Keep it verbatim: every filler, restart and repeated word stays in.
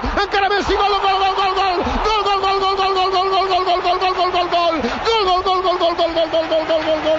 Messi! Encara Messi! Gol, gol, gol, gol, gol, gol! Gol, gol, gol, gol, gol, gol! Gol, gol, gol, gol, gol, gol, gol! Gol, gol, gol, gol, gol, gol, gol, gol, gol, gol, gol!